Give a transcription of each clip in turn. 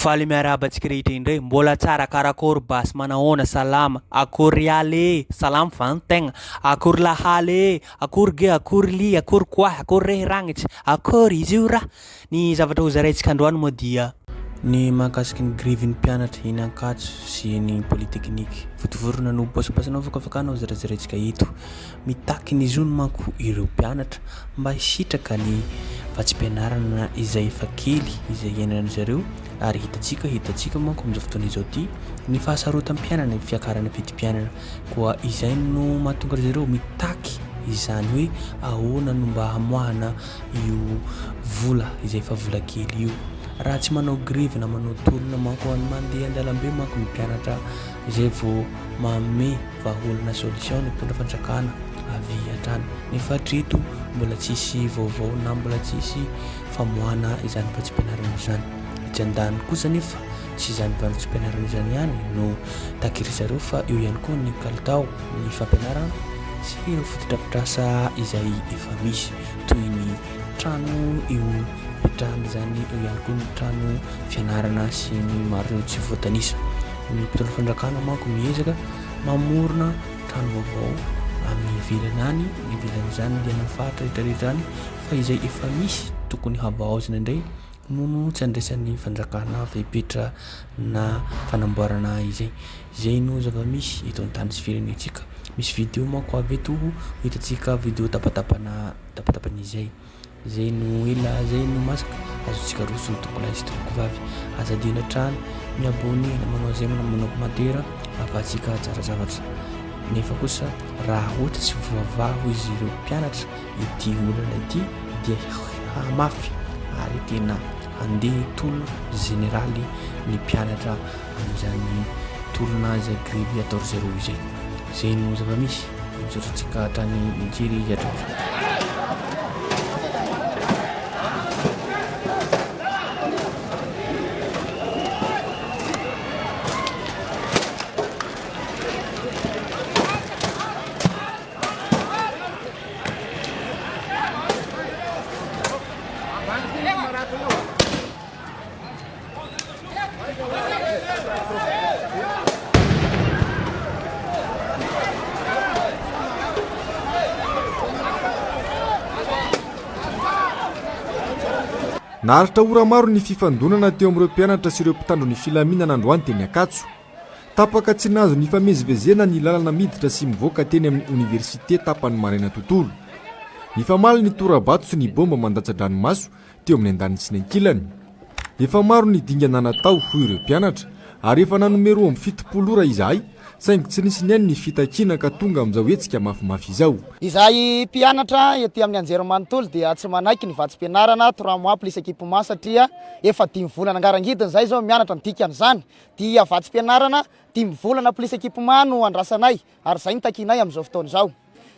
Faly miarahaba antsika rehetra indray, mbola tsara karakôry basy manahoana salama, akory ialy e, salama va ny tegna, akory lahaly e, akory ge, akory ly, akory quoi, akory rehy ragnitry, akory izy io raha. Ny zavatra ho zaraintsika androany moa dia. Ny mahakasiky ny grevin'ny mpianatra eny Ankatso sy eny Polytechnique. Vontovorona no boasaboasana afakafakana ho zarazaraintsika eto. Mitaky ny zony manko ireo mpianatra mba hisitraka ny vatsim-pianarana izay efa kely izay iainan'ny zareo ary hitantsika hitantsika manko amin'izao fotoana izao ity ny fahasarotam-piainana ny fiakarana vidim-piainana koa izay no mahatonga ry zareo mitaky izany hoe ahoana no mba hamoahana io vola izay efa vola kely io. Raha tsy manao grevy na manao tolona manko any mandeha an-dalambe manko ny mpianatra izay vao manome vahaolana solution ny mpitondra fanjakana avy hatrany. Nefa hatreto mbola tsisy vaovao na mbola tsisy famoahana izany vatsim-pianarana izany. Etsy andaniny kosa nefa tsy izany vatsim-pianarana izany ihany no takiry zareo fa eo ihany koa ny kalitao ny fampianarana sy ireo fotodrafitrasa izay efa misy toy ny trano eo ipetrahana izany, eo ihany koa ny trano fianarana sy ny maro tsy voatanisa. Ny mpitondra fanjakana manko miezaka mamorona trano vaovao amin'ny ivelany any, ny ivelan'izany ny any faritra rehetra rehetra any fa izay efa misy tokony havaozina indray no no tsy andraisan'ny fanjakana fepetra na fanamboarana izay. Izay no zava-misy eto an-tany sy firenentsika. Misy video manko avy eto ho hitantsika video tapatapana tapatapana izay. Izay no ela izay no masaka azontsika aroso tompokolahy sy tompokovavy. Aza adino hatrany mi-abonner na manao j'aime na manao commentaire ahafahantsika tsara zavatra. Nefa kosa raha ohatra tsy voavaha hoy izy ireo mpianatra ity olana ity dia hamafy ary tena handeha tolona jeneraly ny mpianatra amin'izany tolona izay grevy atao ry zareo izay. Izay no zava-misy. Misaotra antsika hatrany nijery hatramin'izao. Naharitra ora maro ny fifandonana teo amin'ireo mpianatra sy ireo mpitandro ny filaminana androany teny Ankatso. Tapaka tsy nahazo nifamezivezena ny lalana miditra sy mivoaka teny amin'ny oniversite tapany maraina tontolo. Nifamaly ny tora-bato sy ny bomba mandatsa-dranomaso teo amin'ny andaniny sy ny ankilany. Efa maro ny dingana natao, hoy ireo mpianatra, ary efa nanome 72 ora izahay, saingy tsy nisy nihaino ny fitakiana ka tonga amin'izao hetsika mafimafy izao. Izahay mpianatra ety amin'ny anjerimanontolo dia tsy manaiky ny vatsim-pianarana trois mois plus équipement satria efa dimy volana angarangidina izahay izao mianatra ny dikan'izany dia vatsim-pianarana dimy volana plus équipement no andrasanay ary izay no takianay amin'izao fotoana izao.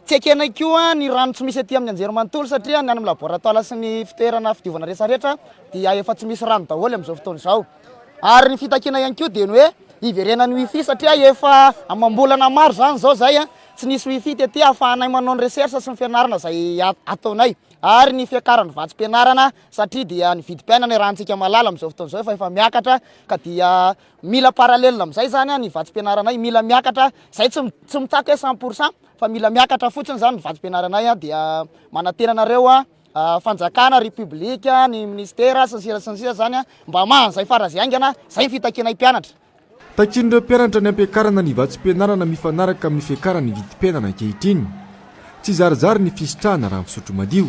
Tsy ekenay koa ny rano tsy misy aty amin'ny anjerimanontolo satria ny any amin'ny laboratoara sy ny fitoerana fidiovana rehetrarehetra dia efa tsy misy rano daholo amin'izao fotoana izao. Ary ny fitakiana ihany koa dia ny hoe hiverenan'ny wifi satria efa amam-bolana maro izany izao izay tsy nisy wifi tety ahafahanay manao ny recherche sy ny fianarana izay ataonay. Ary ny fiakaran'ny vatsim-pianarana satria dia ny vidim-piainana iarahantsika mahalala amin'izao fotoana izao efa efa miakatra ka dia Mila parallèle amin'izay zany ny vatsim-pianaranay, mila miakatra, zay tsy tsy mitaky hoe cent pour cent fa mila miakatra fotsiny zany ny vatsim-pianaranay dia manantena anareo fanjakana, république, ny ministera sy ny sisa sy ny sisa zany mba hamaha an'izay faran'izay haingana, zay ny fitakianay mpianatra. Takian'ireo mpianatra ny hampiakarana ny vatsim-pianarana mifanaraka amin'ny fiakaran'ny vidim-piainana ankehitriny. Tsy zarizary ny fisitrahana rano fisotro madio.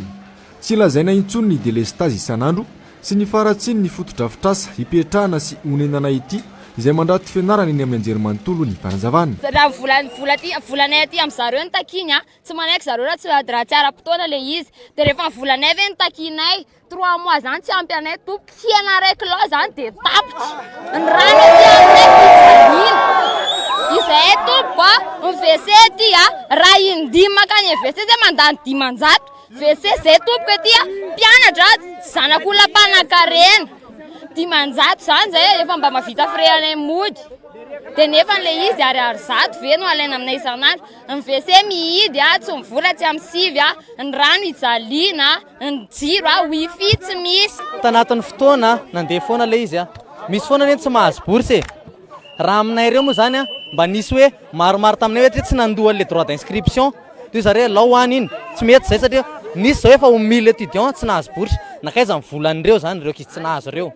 Tsy lazaina intsony ny delestazy isan'andro sy ny faharatsian'ny fotodrafitrasa hipetrahana sy honenana ety izay mandrato fianarana eny amin'ny anjerimanontolo ny fanazavana. Raha ny vola vola aty volanay aty am zareo no takiany a, tsy manaiky zareo raha tsy raha tsy ara-potoana le izy, de rehefa ny volanay ve no takianay, trois mois zany tsy ampy anay tompoko, hena iray kilao zany de tapitra, ny rano aty aminay fijaliana, izahay tompoko a, ny WC aty a, raha in-dimy mankany WC zay mandany 500, WC zay tompoko ety a, mpianatra tsy zanak'olona mpanankarena, 500 zany zay efa mba mahavita frais anay mody, de nefa le izy ariary 100 ve no alaina aminay isan'andro, ny WC mihidy a, tsy mivola tsy amin'ny sivy a, ny rano ijaliana, ny jiro a, wifi tsy misy. Tanatin'ny fotoana nandeha foana ilay izy. Misy foana anie ny tsy mahazo bourse e. Raha aminay ireo moa izany mba nisy hoe maromaro taminay hoe tsy nandoa an'ilay droit d'inscription. Dia hoy zareo alao any iny. Tsy mety izay satria nisy izao efa ho 1000 étudiants tsy nahazo bourse. Nankaiza ny volan'ireo izany, ireo ankizy tsy nahazo ireo.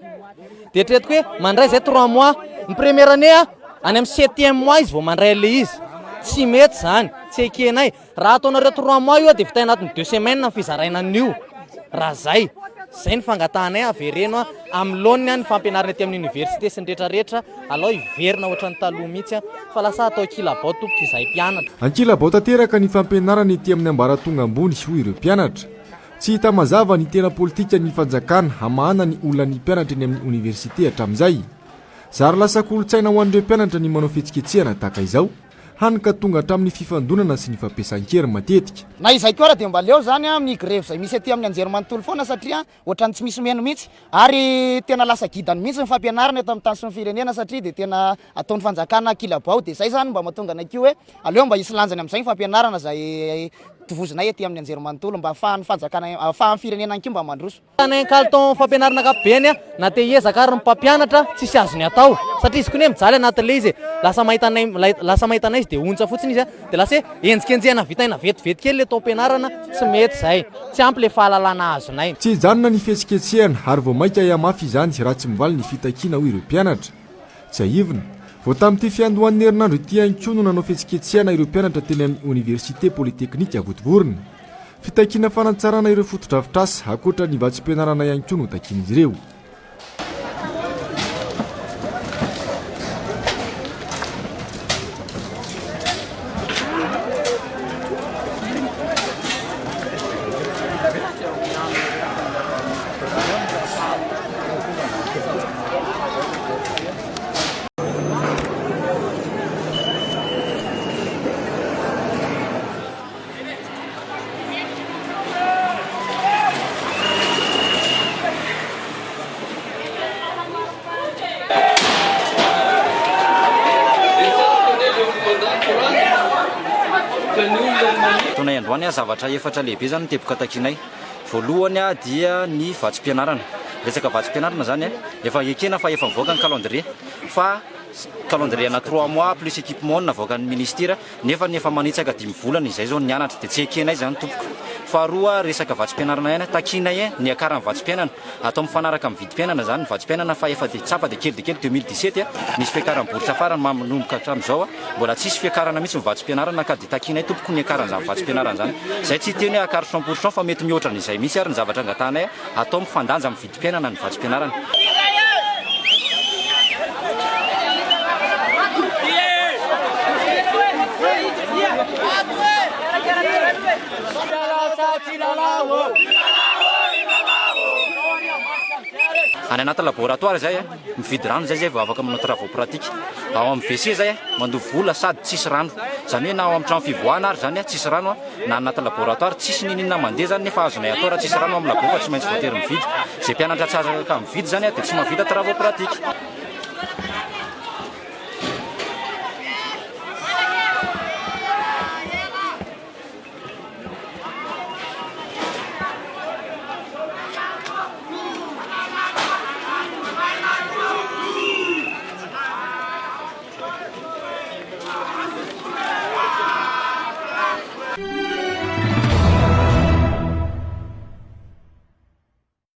Dia eritreretiko hoe mandray izay trois mois. Ny première année any amin'ny septième mois izy vao mandray an'ilay izy. Tsy mety izany, tsy ekenay. Raha ataonareo trois mois io dia vita anatin'ny deux semaines ny fizaraina an'io. Raha zay. Zay ny fangatahanay avereno amin'ny laoniny ny fampianarana ety amin'ny université sy ny rehetra rehetra alao hiverina ohatran'ny taloha mihitsy fa lasa atao ankilabao tompoko izahay mpianatra. Ankilabao tanteraka ny fampianarana ety amin'ny ambaratonga ambony hoy ireo mpianatra. Tsy hita mazava ny tena politikan'ny fanjakana hamahana ny olan'ny mpianatra eny amin'ny oniversite hatramin'izay. Zary lasa kolontsaina ho an'ireo mpianatra ny manao fihetsiketsehana tahaka izao. hany ka tonga hatramin'ny fifandonana sy ny fampiasan-kery matetika. Na izay koa ara dia mba leo zany amin'ny grevy izay misy aty amin'ny anjerimanontolo foana satria ohatran'ny tsy misy meno mihitsy ary tena lasa gidany mihitsy ny fampianarana eto amin'ny tany sy ny firenena satria dia tena ataon'ny fanjakana ankilabao dia izay zany mba mahatonga anay koa hoe aleo mba hisy lanjany amin'izay ny fampianarana izay tovozinay aty amin'ny anjerimanontolo mba ahafahan'ny fanjakana ahafahan'ny firenena ihany koa mba mandroso. Tany an-kalitao fampianarana ankapobeny na te hiezaka ary ny mpampianatra tsisy azony atao satria izy koa anie mijaly anatin'ilay izy e, lasa mahita anay lasa mahita anay izy dia ontsa fotsiny izy dia lasa hoe henjikenjehana vitaina vetivety kely ilay taom-pianarana, tsy mety izay, tsy ampy ilay fahalalana azonay. Tsy hijanona ny fihetsiketsehana ary vao mainka hihamafy izany raha tsy mivaly ny fitakiana hoy ireo mpianatra. Tsiahivina, vao tamin'ity fiandohan'ny herinandro ity ihany koa no nanao fihetsiketsehana ireo mpianatra teny amin'ny Oniversite Politeknika Vontovorona. Fitakiana fanatsarana ireo fotodrafitrasa ankoatra ny vatsim-pianarana ihany koa no takian'izy ireo. Ataonay androany zavatra efatra lehibe izany ny teboka takianay. Voalohany dia ny vatsim-pianarana. Resaka vatsim-pianarana izany efa ekena fa efa mivoaka ny calendrier fa calendrier ana trois mois plus équipement no navoakan'ny ministera Nefa ny efa manitsaka dimy volana izay zao nianatra dia tsy ekenay izany tompoko. Faharoa resaka vatsim-pianarana ihany, takianay ny hiakaran'ny vatsim-piainana, atao mifanaraka amin'ny vidim-piainana izany ny vatsim-piainana fa efa dia tsapa dia kely dia kely 2017 nisy fiakaran'ny bourse farany manomboka hatramin'izao mbola tsisy fiakarana mihitsy ny vatsim-pianarana ka dia takianay tompoko ny hiakaran'izany vatsim-pianarana izany. Izay tsy hiteny hoe akaro cent pour cent fa mety mihoatra an'izay mihitsy ary ny zavatra angatahanay atao mifandanja amin'ny vidim-piainana ny vatsim-pianarana. Any anaty laboratoire zay mividy rano zay zay vao afaka manao travaux pratique. Ao amin'ny WC zay mandoa vola sady tsisy rano. Zany hoe na ao amin'ny trano fivoahana ary zany tsisy rano na anaty laboratoire tsisy niniana mandeha zany nefa azonay atao raha tsisy rano amin'ny labo fa tsy maintsy voatery mividy. Zay mpianatra tsy afaka mividy zany dia tsy mahavita travaux pratique.